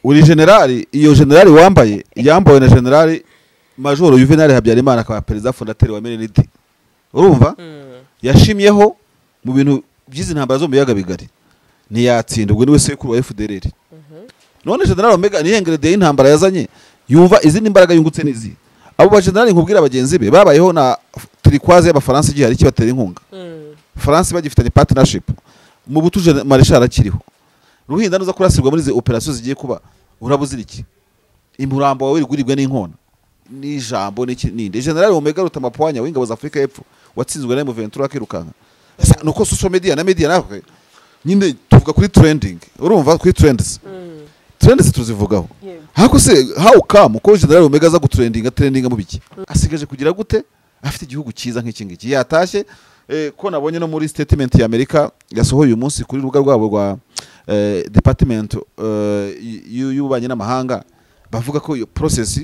Uri generali, iyo generali wambaye yambawe na generali Major Juvenal Habyarimana akaba perezida fondateur wa MND. Urumva? Yashimyeho mu bintu by'izi ntambara zo mu biyaga bigari. Ntiyatsinda ubwo niwe sekuru wa FDLR. None general Omega ni ingredient y'intambara yazanye, yumva izindi mbaraga yungutse nizi. Abo ba generali nkubwira bagenzi be babayeho na turquoise y'abafaransa igihe hari kibatera inkunga. France bagifitanye partnership. Mu butuje Marshal akiriho. Ruhinda nuza kurasirwa muri izi operation zigiye kuba urabuzira iki? Imurambo wawe uriguribwa n'inkona. N'ijambo n'iki ninde? General Omega Rutamapwanya w'ingabo za Afrika y'Epfo watsinzwe na M23 akirukanka. Nuko social media na media nawe nyine tuvuga kuri trending. Urumva kuri trends. Trends tuzivugaho. Hako se how come ko General Omega aza gutrendinga trendinga mu biki? Asigaje kugira gute? Afite igihugu cyiza nk'iki ngiki. Yatashye ko nabonye no muri statement ya Amerika yasohoye uyu munsi kuri rubuga rwabo rwa department y'ububanyi n'amahanga bavuga ko iyo process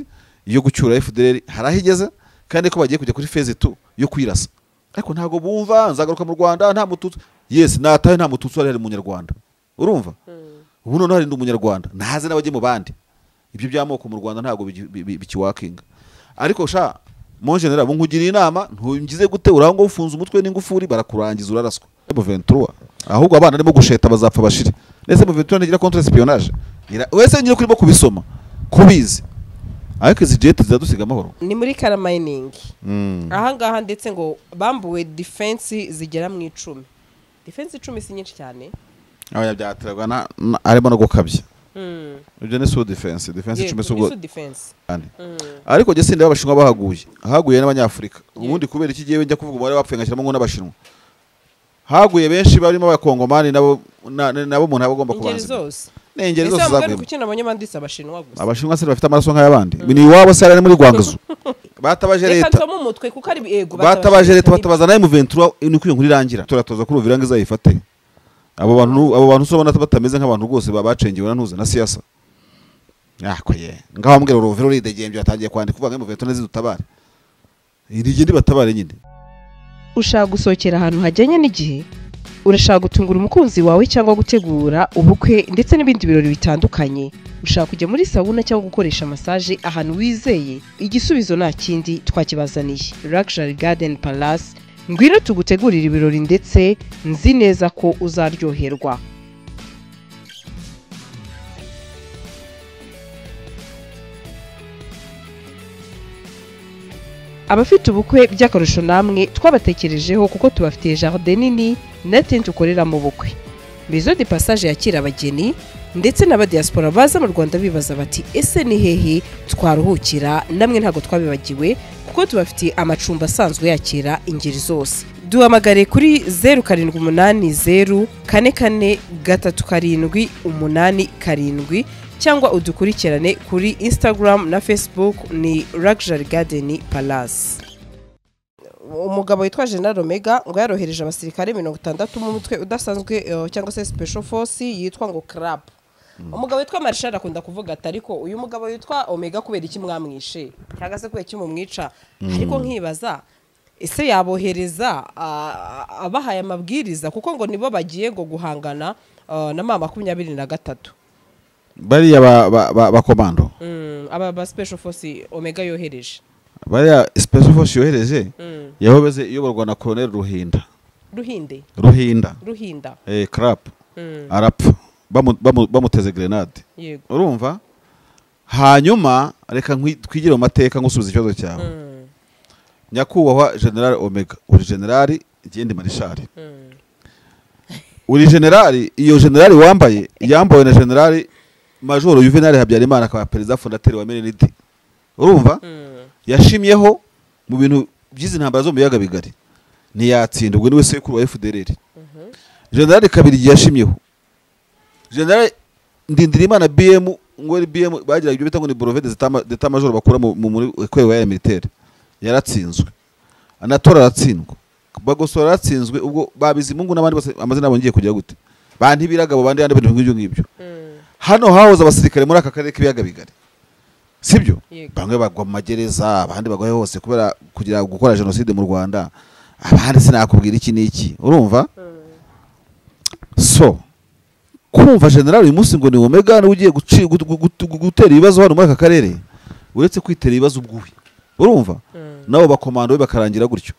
yo gucyura FDLR harahigeze kandi ko bagiye kujya kuri phase 2 yo kwirasa. Ariko ntago bumva nzagaruka mu Rwanda nta mututsi. Yes, nataye nta mututsi ari mu Nyarwanda. Urumva? Ubu none hari ndi umunyarwanda naze n'abajye mu bandi. Ibyo by'amoko mu Rwanda ntago bikiwakinga. Ariko sha mon general nkugira inama ntungize gute uraho ngo ufunze umutwe n'ingufuri barakurangiza uraraswa. M23 ahubwo abana arimo gusheta bazapfa bashire. Nese M23 ntigira contre espionnage. Wese nyine kurimo kubisoma kubizi. Ariko izi jet zizadusiga amahoro. Ni muri Kara Mining. Aha ngaha ndetse ngo bambuwe defense zigera mu 10. Defense 10 si nyinshi cyane. Aba byaterwa na arimo no gukabya. Ibyo ni sous defense, defense 10 subwo. Defense. Ariko je sinde abashinwa bahaguye. Haguye n'abanyafrika. Ubundi kubera iki giye njya kuvuga umubare wapfuye ngashyiramo ngo n'abashinwa. Haguye benshi barimo abakongomani nabo nabo umuntu abagomba kubanza. N'ingeri zose zaguye. Kuki nabonye banditse abashinwa gusa. Abashinwa se bafite amaraso nk'ayabandi. Ni iwabo se ari muri Gwangazu. Batabaje leta. Reka nsome umutwe kuko ari ego batabaje leta batabaza naye M23 ni kuyo nkuri irangira. Turatoza kuri Uvira ngizayifate. Abo bantu usobona batameze nk'abantu rwose babacengewe na ntuza na siyasa. Yakoye. Ngaho mbwira Uvira uridegembye yatangiye kwandika kuvuga ngo M23 ntizidutabare. Irigende batabare nyine. Ushaka gusohokera ahantu hajyanye n'igihe? Urashaka gutungura umukunzi wawe cyangwa gutegura ubukwe ndetse n'ibindi birori bitandukanye? Ushaka kujya muri sauna cyangwa gukoresha massage ahantu wizeye? Igisubizo nta kindi twakibazaniye. Luxury Garden Palace, ngwino tugutegurira ibirori ndetse nzi neza ko uzaryoherwa. Abafite ubukwe by'akarusho namwe twabatekerejeho kuko tubafitiye jardin nini na tente ukorera mu bukwe. Maison de passage yakira abageni ndetse n'aba diaspora baza mu Rwanda bibaza bati ese ni hehe twaruhukira? Namwe ntago twabibagiwe kuko tubafitiye amacumbi asanzwe yakira ingeri zose. Duhamagare kuri 0780 44 37 87 cyangwa udukurikirane kuri Instagram na Facebook ni Luxury Garden Palace. Umugabo witwa General Omega ngo yarohereje abasirikare 60 mu mutwe udasanzwe cyangwa se Special Force yitwa ngo CRAP. Umugabo witwa Marshal akunda kuvuga ati ariko uyu mugabo witwa Omega kubera iki mwamwishe cyangwa se kubera iki mumwica? Ariko nkibaza ese yabohereza abahaye amabwiriza kuko ngo nibo bagiye ngo guhangana na mama 23. Bariya ba komando aba ba Special Force Omega yohereje. Bariya Special Force yohereje yahobeze iyoborwa na Colonel Ruhinda. Ruhinda. CRAP. Arapfa bamuteze grenade. Yego. Urumva? Hanyuma reka twigire mu mateka ngusubiza ikibazo cyawe. Nyakubahwa General Omega, uri generali igende Marshal. Uri generali, iyo generali wambaye yambawe na General Major Juvenal Habyarimana akaba perezida fondateur wa MND. Urumva? Yashimyeho mu bintu by'izi ntambara zo mu biyaga bigari. Ntiyatsinda ubwo niwe sekuru wa FDLR. General Kabiri yashimyeho. General Ndindirimana BM ngo ari BM bagira ibyo bita ngo ni brevet d'état major bakura muri école ya militaire. Yaratsinzwe. Anatora aratsindwa. Bagosora aratsinzwe ubwo babizimungu n'abandi bose amazina nabo ngiye kujya gute. Bantu biragabo bandi yandi bintu nk'ibyo ngibyo. Hano hahoze abasirikare muri aka karere k'ibiyaga bigari. Sibyo? Bamwe bagwa mu magereza, abandi bagwa hose kubera kugira gukora genocide mu Rwanda. Abandi sinakubwira iki n'iki. Urumva? So Kumva general uyu munsi ngo ni Omega niwe ugiye gutera ibibazo hano muri aka karere, uretse kwitera ibibazo ubwuhi, urumva nabo bakomando be bakarangira gutyo.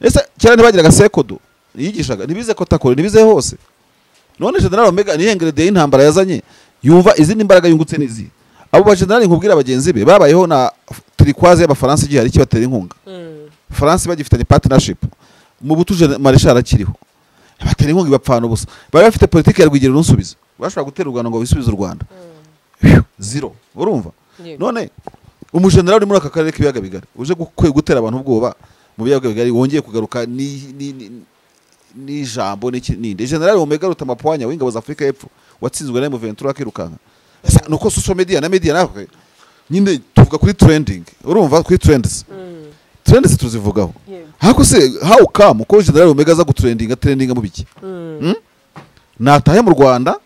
Ese kera ntibagiraga sekodo yigishaga, ntibize kotakore, ntibize hose. None general Omega ni ingredient y'intambara yazanye, yumva izindi mbaraga yungutse nizi. Abo ba general nkubwira bagenzi be babayeho na turquoise y'Abafaransa igihe hari kibatera inkunga. France bagifitanye partnership mu butuje Marshal akiriho, batera inkunga ibapfana ubusa. Bari bafite politiki ya Rwigero runsubiza, bashobora gutera u Rwanda ngo bisubize u Rwanda zero, urumva. None umugeneral uri muri aka karere k'ibiyaga bigari uje gutera abantu ubwoba mu biyaga bigari wongeye kugaruka ni jambo ninde? General Omega Rutamapwanya w'ingabo za Afrika y'Epfo watsinzwe na M23 akirukanka. Nuko social media na media nawe nyine tuvuga kuri trending, urumva kuri trends. Trends tuzivugaho. Hako se how come ko General Omega aza gutrendinga trendinga mu biki? Natahe mu Rwanda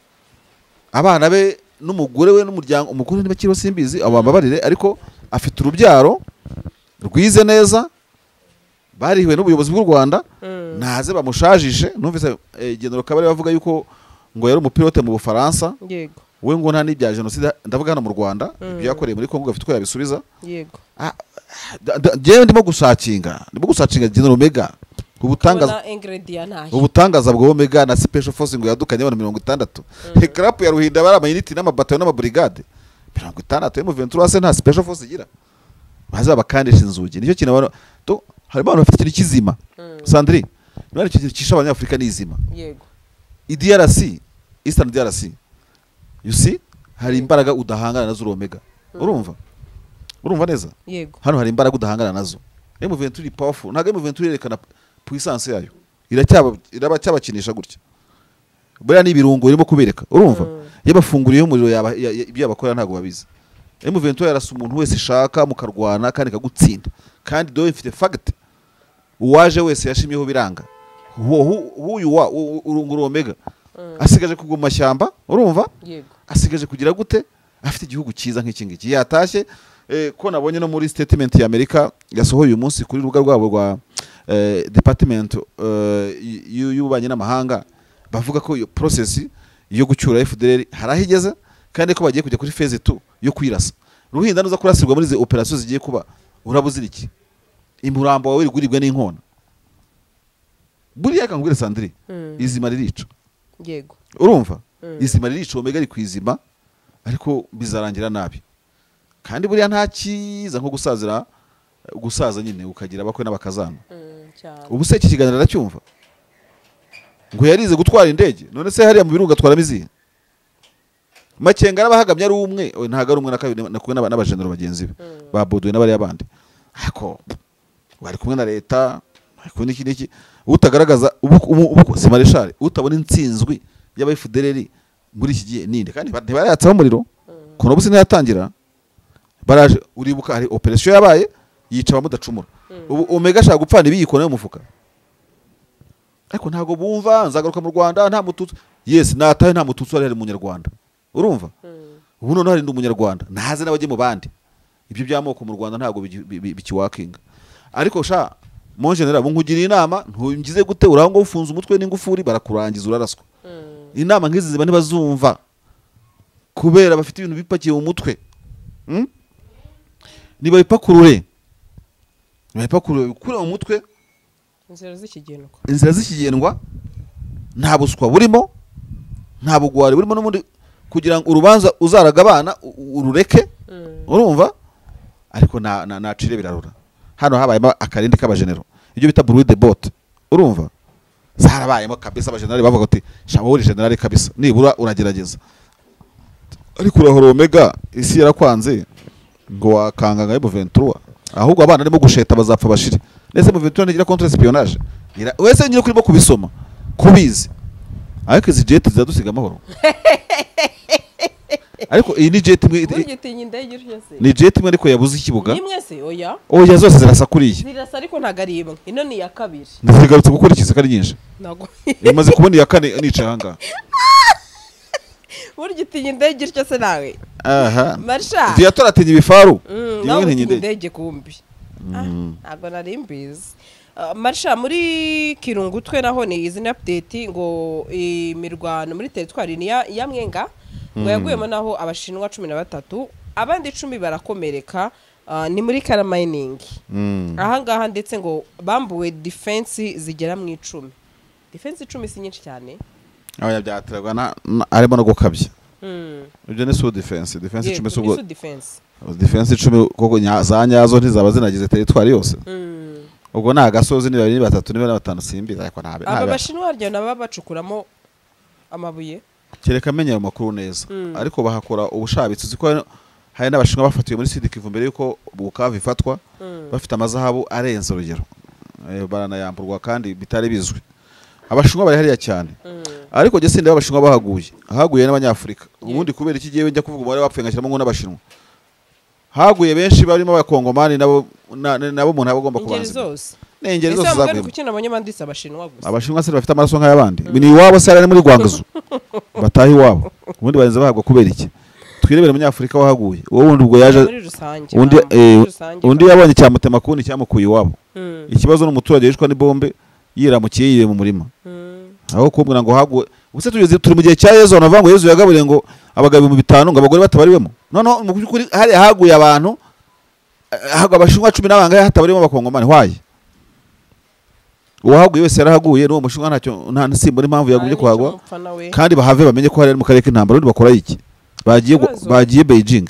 abana be n'umugore we n'umuryango, umugore ntibakiriho simbizi abambabarire, ariko afite urubyaro rwize neza, barihiwe n'ubuyobozi bw'u Rwanda, naze bamushajishe. Numvise General Kabare bavuga yuko ngo yari umupilote mu Bufaransa. Yego. We ngo nta n'ibya genocide ndavuga hano mu Rwanda, ibyo yakoreye muri Kongo gafite uko yabisubiza. Yego. Jewe ndimo gusacinga General Omega ubutangaza bwa Omega na Special Force ngo yadukanye abantu 60. Hekrap ya Ruhinda bari amayiniti n'amabatayo n'amabrigade 60 M23 se nta Special Force igira. Baza bakandisha inzugi. Nicyo kintu abantu harimo abantu bafite ikintu kizima. Sandrine, niba ari ikintu kisha abanyafrika nizima. Yego. DRC, Eastern DRC. You see, hari imbaraga udahangana nazo Omega. Urumva? Urumva neza? Yego. Hano hari imbaraga udahangana nazo. M23 powerful. Ntago M23 yerekana puissance yayo. Irabacyabakinisha gutya. Buriya ni ibirungo irimo kubereka. Urumva? Yabafunguriye umuriro yaba ibyo abakora ntago babizi. M23 yarasa umuntu wese ishaka mukarwana kandi kagutsinda. Kandi do ifite fact. Uwaje wese yashimyeho biranga. Huyu wa urunguru Omega. Asigaje kuguma mashyamba, urumva? Yego. Asigaje kugira gute? Afite igihugu cyiza nk'iki ngiki. Yatashye ko nabonye no muri statement ya Amerika yasohoye uyu munsi kuri rubuga rwabo rwa department y'ububanyi n'amahanga, bavuga ko iyo process yo gucyura FDLR harahigeze kandi ko bagiye kujya kuri phase 2 yo kwirasa. Ruhinda nuza kurasirwa muri izi operation zigiye kuba urabuzira iki? Imurambo wawe riguribwe n'inkona. Buriya kangwire Sandrine, izima ririca. Yego. Urumva? Izima ririca Omega ari kwizima ariko bizarangira nabi. Kandi buriya nta kiza nko gusazira gusaza nyine ukagira abakwe n'abakazana. Ubu se iki kiganiro aracyumva? Ngo yarize gutwara indege, none se hariya mu birunga atwara mizihe? Makenga arabahagamye ari umwe, ntago ari umwe na kabiri na kumwe n'abajenero bagenzi be. Ba Baudouin n'abari abandi. Ariko bari kumwe na leta, bari kumwe n'iki n'iki, utagaragaza ubu si Marshal, utabona intsinzwi y'aba FDLR muri iki gihe ninde? Kandi ntibarayatsaho umuriro. Kono busi ntiyatangira. Baraje uribuka hari operation yabaye yica abamudacumura. Ubu Omega ashaka gupfana ibiyikona mu mufuka. Ariko ntago bumva nzagaruka mu Rwanda nta mututsi. Yes, natahe nta mututsi ari mu Nyarwanda. Urumva? Ubu none hari ndi umunyarwanda. Naze n'abajye mu bandi. Ibyo by'amoko mu Rwanda ntago bikiwakinga. Ariko sha mon general nkugira inama ntungize gute uraho ngo ufunze umutwe n'ingufuri barakurangiza uraraswa. Inama nkizi ziba ntibazumva kubera bafite ibintu bipakiye mu mutwe. Niba bipakurure kure mu mutwe inzira z'ikigendwa nta buswa burimo, nta bugwari burimo n'ubundi kugira ngo urubanza uzaragabana urureke. Urumva? Ariko na nacire birarura. Hano habayemo akarindi k'abajenero ibyo bita bruit de botte. Urumva? Zarabayemo kabisa abajenerali bavuga ati shaba uri general kabisa nibura uragerageza. Ariko urahora Omega isi yarakwanze ngo wakanga nka M23, ahubwo abana arimo gusheta bazapfa bashire. Nese M23 ntigira contre espionnage. Wese nyine kurimo kubisoma kubizi. Ariko izi jet zizadusiga amahoro. Ariko iyi ni jet imwe, ni jet imwe ariko yabuze ikibuga. Nimwe se oya? Oya zose zirasa kuriye. Zirasa ariko ntago ari imwe. Ino ni ya kabiri. Ndigarutse gukora iki ari nyinshi. Nago. Imaze kubona iya kane nica hanga. Burya utinya indege ityo se nawe? Aha. Marsha. Viatora atinya ibifaru. Nawe utinya indege kumbi. Ntago nari mbizi. Marsha muri Kirungutwe naho ni izina update ngo imirwano muri teritwari ni ya Mwenga ngo yaguyemo naho abashinwa 13 abandi 10 barakomereka. Ni muri Kara Mining. Ahangaha ndetse ngo bambuwe defense zigera mu 10. Defense 10 si nyinshi cyane. Oya byaterwa arimo no gukabya. Ibyo ni sous defense, defense 10 subwo. Defense 10 koko za nyazo ntizaba zinagize teritwari yose. Ubwo na gasozi ni 2 3 ni 5 simbi ariko ntabe. Aba bashinwa ryo naba bacukuramo amabuye. Kereka amenye ayo makuru neza. Ariko bahakora ubushabitsi uzi ko hari n'abashinwa bafatiwe muri Sud Kivu mbere yuko Bukavu ifatwa bafite amazahabu arenze urugero. Baranayamburwa kandi bitari bizwi. Abashinwa bari hariya cyane. Ariko je sinde abashinwa bahaguye. Haguye n'abanyafrika. Ubundi kubera iki giye njya kuvuga umubare wapfuye ngashyiramo ngo n'abashinwa. Haguye benshi barimo abakongomani nabo nabo umuntu abagomba kubanza. N'ingeri zose zaguye. Kuki nabonye banditse abashinwa gusa? Abashinwa se bafite amaraso nk'ayabandi. Ni iwabo se ari muri Rwangazu. Batahi iwabo. Ubundi barenze bahagwa kubera iki? Twirebere umunyafrika wahaguye. Wowe wundi ubwo yaje undi yabonye cyamutema kundi cyamukuye iwabo. Ikibazo n'umuturage yishwa n'ibombe yiramukiye yiye mu murima. Aho kumbwira ngo haguye. Ubuse tugeze turi mu gihe cya Yezu navuga ngo Yezu yagaburiye ngo abagabo 5,000 ngo abagore batabariwemo. None mu byukuri hari haguye abantu hagwa abashinwa 10 n'abangaye hatabarimo abakongomani hwaye. Uwahaguye wese yarahaguye n'uwo mushinwa ntacyo nta nsimbura impamvu yagumye kuhagwa. Kandi bahave bamenye ko hari mu karere k'intambara undi bakora iki. Bagiye Beijing.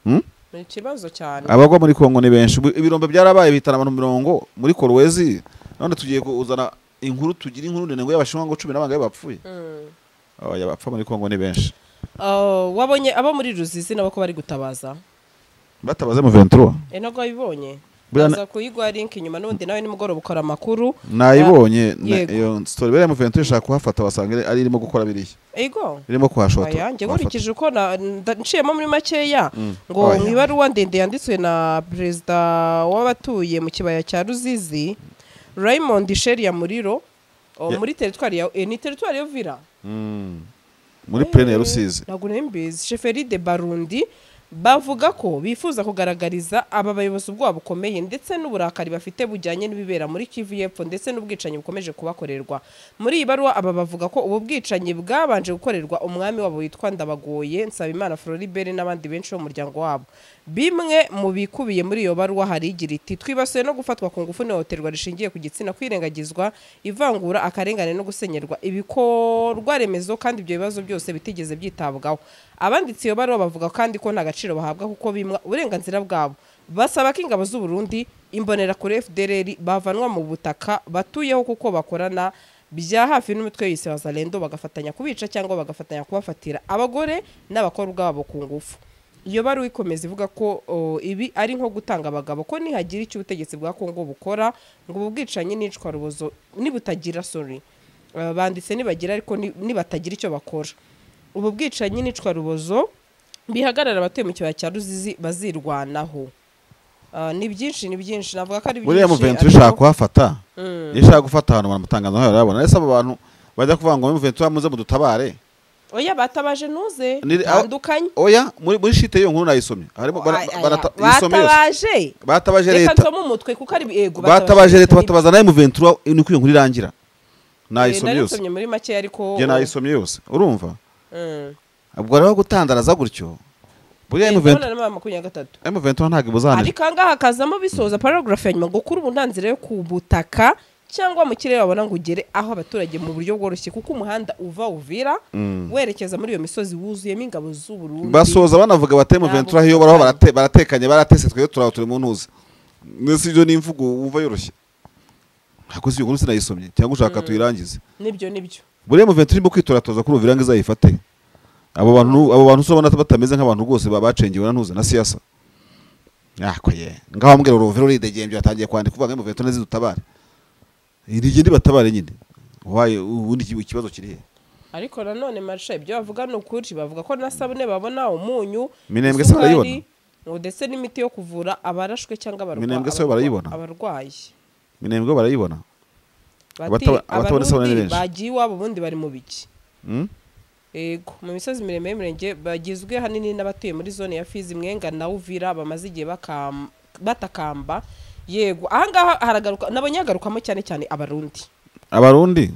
Ni ikibazo cyane. Abagwa muri Kongo ni benshi. Ibirombe byarabaye bitana abantu 40 muri Kolwezi. None tugiye kuzana inkuru tugira inkuru ndende ngo y'abashinwa ngo 10 n'abangaye bapfuye. Oya bapfa muri Kongo ni benshi. Wabonye abo muri Ruzizi nabo ko bari gutabaza. Batabaze mu 23. Ntabwo wabibonye. Baza kuyigwa link inyuma n'undi nawe nimugoroba ukora amakuru. Nayibonye iyo story bere mu 23 ishaka kuhafata basanga ari irimo gukora biriya. Ego. Irimo kuhashota. Oya nge nkurikije uko nciyemo muri makeya ngo mu ibaruwa ndende yanditswe na perezida w'abatuye mu kibaya cya Ruzizi Raymond Sheria Muriro muri teritwari ya ni teritwari ya Uvira. Muri plaine ya Rusizi. Ntabwo nembizi Chefferie de Barundi bavuga ko bifuza kugaragariza aba bayobozi ubwoba bukomeye ndetse n'uburakari bafite bujyanye n'ibibera muri Kivu y'Epfo ndetse n'ubwicanyi bukomeje kubakorerwa. Muri iyi baruwa aba bavuga ko ubu bwicanyi bwabanje gukorerwa umwami wabo witwa Ndabagoye Nsabimana Floribert n'abandi benshi bo mu muryango wabo. Bimwe mu bikubiye muri iyo baruwa hari igira iti: twibasiwe no gufatwa ku ngufu n'ihohoterwa rishingiye ku gitsina, kwirengagizwa, ivangura, akarengane no gusenyerwa ibikorwa remezo, kandi ibyo bibazo byose bitigeze byitabwaho. Abanditsi iyo baruwa bavuga kandi ko nta gaciro bahabwa kuko bimwa uburenganzira bwabo. Basaba ko ingabo z'u Burundi, imbonerakure FDLR bavanwa mu butaka batuyeho kuko bakorana bya hafi n'umutwe w'isi wa Zalendo, bagafatanya kubica cyangwa bagafatanya kubafatira abagore n'abakobwa babo ku ngufu. Iyo baruwa ikomeza ivuga ko ibi ari nko gutanga abagabo, ko nihagira icyo ubutegetsi bwa Kongo bukora ngo ubu bwicanyi n'icwa rubozo nibutagira banditse nibagira ariko nibatagira icyo bakora, ubu bwicanyi n'icwa rubozo bihagarara abatuye mu kibaya cya Ruzizi bazirwanaho. Ni byinshi navuga ko ari byinshi. Buriya M23 ishaka kuhafata, ishaka gufata ahantu baramutangaza nkaho yarabona. Ese abo bantu bajya kuvuga ngo M23 muze mudutabare? Oya batabaje nuze tandukanye. Oya muri shite iyo nkuru nayisomye. Harimo barata yose. Batabaje leta. Reka nsome umutwe kuko ari ego batabaje leta batabaza nayo M23 niko iyo nkuru irangira. Nayisomye yose. Nayisomye muri make ariko je nayisomye yose. Urumva? Ubwo rero gutandaraza gutyo. Buriya M23 M23 ntabwo ibuzanira. Ariko angaha hakazamo bisoza paragraph ya nyuma ngo kuri ubu nta nzira yo kubutaka cyangwa mu kirere babona ngo ugere aho abaturage mu buryo bworoshye, kuko umuhanda uva Uvira werekeza muri iyo misozi wuzuyemo ingabo z'u Burundi. Basoza banavuga bate M23 iyo baraho baratekanye baratese twe turaho turi mu ntuza. Nese ibyo ni imvugo wumva yoroshye. Hakoze iyo nkuru sinayisomye cyangwa ushaka tuyirangize. Nibyo. Buriya M23 irimo kwitoratoza kuri Uvira ngo izayifate. Abo bantu usubona batameze nk'abantu rwose babacengewe na ntuza na siyasa. Yakoye. Ngaho mbwira Uvira uridegembye atangiye kwandika uvuga ngo M23 ntizidutabare. Irigende batabare nyine. Waye ubundi ikibazo kiri he? Ariko nanone marsha ibyo bavuga nukuri, bavuga ko na sabune babona umunyu Minembwe se barayibona. Ndetse n'imiti yo kuvura abarashwe cyangwa abarwayi. Minembwe se barayibona. Abarwayi. Minembwe barayibona. Abatabona sabune benshi. Bagiye iwabo ubundi bari mu biki. Ego mu misozi miremire y'Umurenge bagizwe hanini n'abatuye muri zone ya Fizi, Mwenga na Uvira bamaze igihe batakamba Yego, ahangaha haragaruka nabonye hagarukamo cyane cyane Abarundi. Abarundi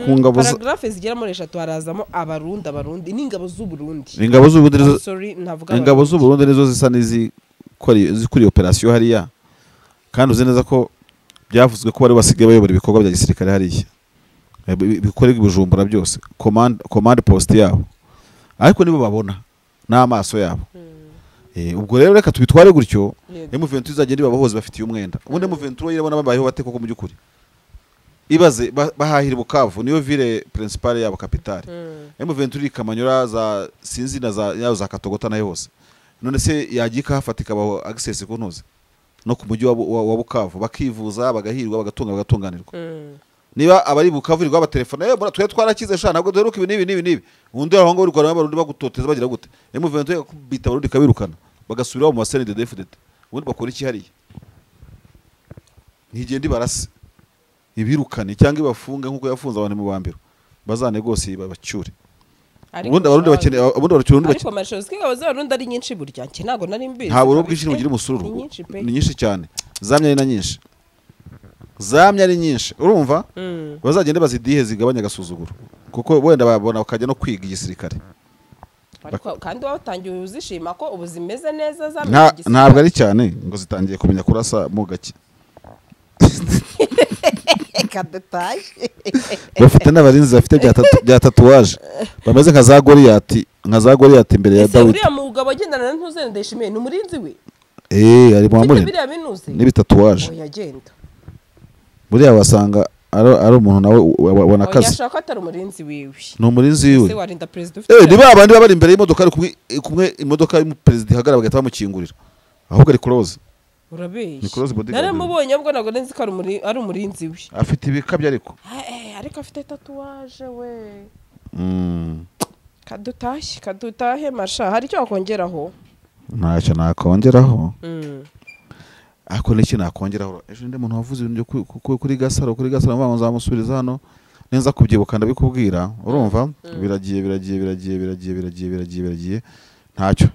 ku ngabo paragraphe zigera muri 3 harazamo Abarundi, Abarundi n'ingabo z'u Burundi. Ingabo z'u Burundi, sorry, ntavuga ingabo z'u Burundi nizo zisa n'izikora zikuri operation hariya, kandi uzi neza ko byavuzwe ko bari basigaye bayobora ibikorwa bya gisirikare hariya bikorerwa Bujumbura byose, command post yabo, ariko nibo babona n'amaso yabo. Ubwo rero reka tubitware gutyo. M23 izagenda ibabohoze bafitiye umwenda. Ubundi M23 irabona babayeho bate koko mu by'ukuri? Ibaze bahahira Bukavu, niyo ville principale yabo, capitale. M23 ikamanyura za sinzi na za yabo za Katogota nayo hose. None se yagiye ikahafata ikabaho access ku ntuze no ku mujyi wa Bukavu, bakivuza, bagahirwa, bagatunga, bagatunganirwa. Niba abari Bukavu irwa abatelefone, twe twarakize sha, ntabwo duheruka ibi n'ibi n'ibi n'ibi. Undi aho ngo urikora n'abarundi bagutoteza bagira gute? M23 yakubita abarundi kabirukana, bagasubira mu masene de DFDT. Ubundi bakora iki hariya? Ntigende ibarase, ibirukane cyangwa ibafunge nkuko yafunze abantu mu bambiro, bazanegosiye babacyure. Ubundi abarundi bakeneye, ubundi abarundi ariko amashozi k'ingabo z'Abarundi ari nyinshi burya, nke ntago nari mbizi. Nta buro bwinshi bugira umusururu, ni nyinshi cyane, zamye ari na nyinshi, zamye ari nyinshi, urumva? Bazagende bazidihe zigabanya agasuzuguro, kuko wenda babona bakajya no kwiga igisirikare. Ariko kandi watangiye uzishima ko ubu zimeze neza zamye igisirikare. Ntabwo ari cyane ngo zitangiye kumenya kurasa mu gake. Kadetaye. Bafite n'abarinzi bafite bya tatuwaje bameze nka za Goliath, nka za Goliath imbere ya Dawidi. Uriya mugabo agendana na Ntuzende Ndayishimiye ni umurinzi we? Ari mu murinzi. N'ibitatuwaje. Oya agenda. Buriya wasanga ari umuntu nawe wabona akazi. Oya ashaka atari umurinzi wiwe. Ni umurinzi wiwe. Se warinda president ufite. Niba abandi baba bari imbere y'imodoka ari kumwe imodoka y'umupresident ihagarara bagahita bamukingurira. Ahubwo ari close. Urabeshya. Naramubonye ubwo ntabwo nzi ko ari umurinzi we. Afite ibikabyo ariko. Ariko afite tatuwaje we. Kadutahe, kadutahe masha, hari icyo wakongeraho? Ntacyo nakongeraho. Ariko n'iki nakongeraho? Ejo ndi muntu wavuze ibintu kuri Gasaro, kuri Gasaro mva nzamusubiriza hano. Nenza kubyibuka ndabikubwira, urumva? Biragiye biragiye biragiye biragiye biragiye biragiye biragiye. Ntacyo.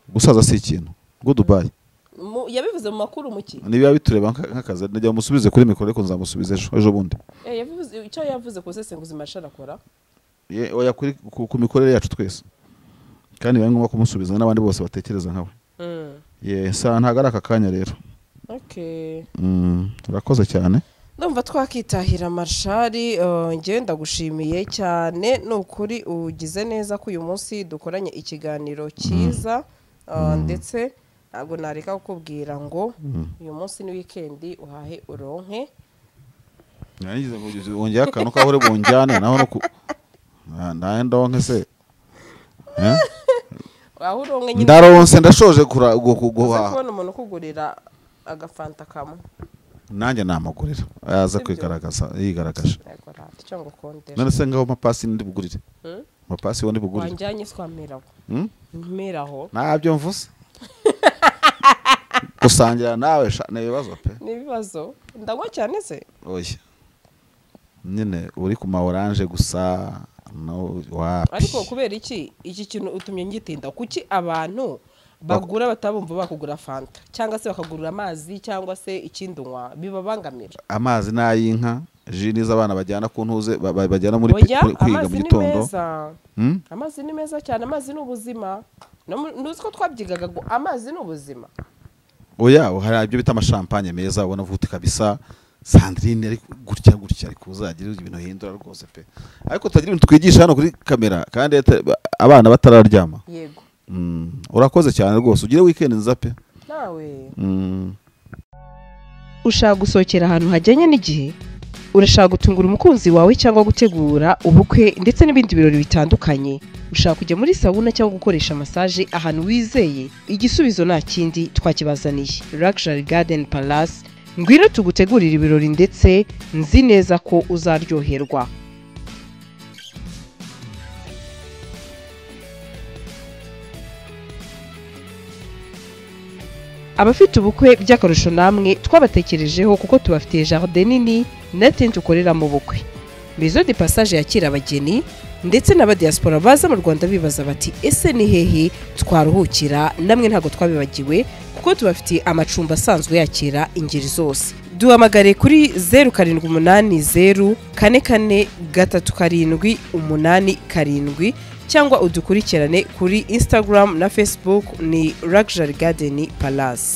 Gusaza si ikintu. Goodbye. Yabivuze mu makuru muki? Niba bitureba nk'akazi najya musubize kuri mikoro ariko nzamusubiza ejo bundi. Yabivuze icyo yavuze ko sesenguzi mashara akora. Oya kuri ku mikorere yacu twese. Kandi biba ngombwa kumusubiza n'abandi bose batekereza nkawe. Sa ntago ari aka kanya rero. Okay. Urakoze cyane. Ndumva twakitahira Marshali, ngewe ndagushimiye cyane, nukuri ugize neza ko uyu munsi dukoranye ikiganiro cyiza, ndetse ntabwo nareka kukubwira ngo uyu munsi ni weekend uhahe uronke. Nagize ngo wongeye akantu kaho uri bunjyane naho no ku ndonke se. Aho uronke nyine. Ndaronse ndashoje guhaha. Kubona umuntu ukugurira agafanta kamwe. Nanjye namugurira aza kwigaragaza yigaragaje. None se ngaho mapasi ndi bugurire. Mapasi wo ndi bugurire. Wanjyanye twameraho. Meraho. Ntabyo mvuze. Gusangira nawe ni ibibazo pe. Ni ibibazo. Ndagwa cyane se? Oya. Nyine uri ku ma orange gusa no wapi. Ariko kubera iki kintu utumye ngitinda kuki abantu bagura batabumva bakugura fanta cyangwa se bakagurura amazi cyangwa se ikindi unywa bibabangamira? Amazi n'ayinka, ji z'abana bajyana ku ntuze bajyana muri kwiga mu gitondo. Amazi ni meza cyane, amazi ni ubuzima. Ntuzi ko twabyigaga ngo amazi ni ubuzima. Oya hari ibyo bita amashampanye meza ubona vuta kabisa. Sandrine ari gutya gutya ariko uzagira ibintu hindura rwose pe. Ariko tutagira ibintu twigisha hano kuri kamera kandi abana batararyama. Yego. Urakoze cyane rwose, ugire weekend nziza pe. Nawe. Ushaka gusohokera ahantu hajyanye n'igihe? Urashaka gutungura umukunzi wawe cyangwa gutegura ubukwe ndetse n'ibindi birori bitandukanye? Ushaka kujya muri sauna cyangwa gukoresha massage ahantu wizeye? Igisubizo nta kindi twakibazaniye. Luxury Garden Palace, ngwino tugutegurira ibirori ndetse nzi neza ko uzaryoherwa. Abafite ubukwe by'akarusho namwe twabatekerejeho kuko tubafitiye jardin nini na tente ukorera mu bukwe. Maison de passage yakira abageni Ndetse n'abadiaspora baza mu Rwanda bibaza bati: "Ese ni hehe twaruhukira?" Namwe ntabwo twabibagiwe, kuko tubafitiye amacumbi asanzwe yakira ingeri zose. Duhamagare kuri 0780443787 cyangwa udukurikirane kuri Instagram na Facebook, ni Luxury Garden Palace.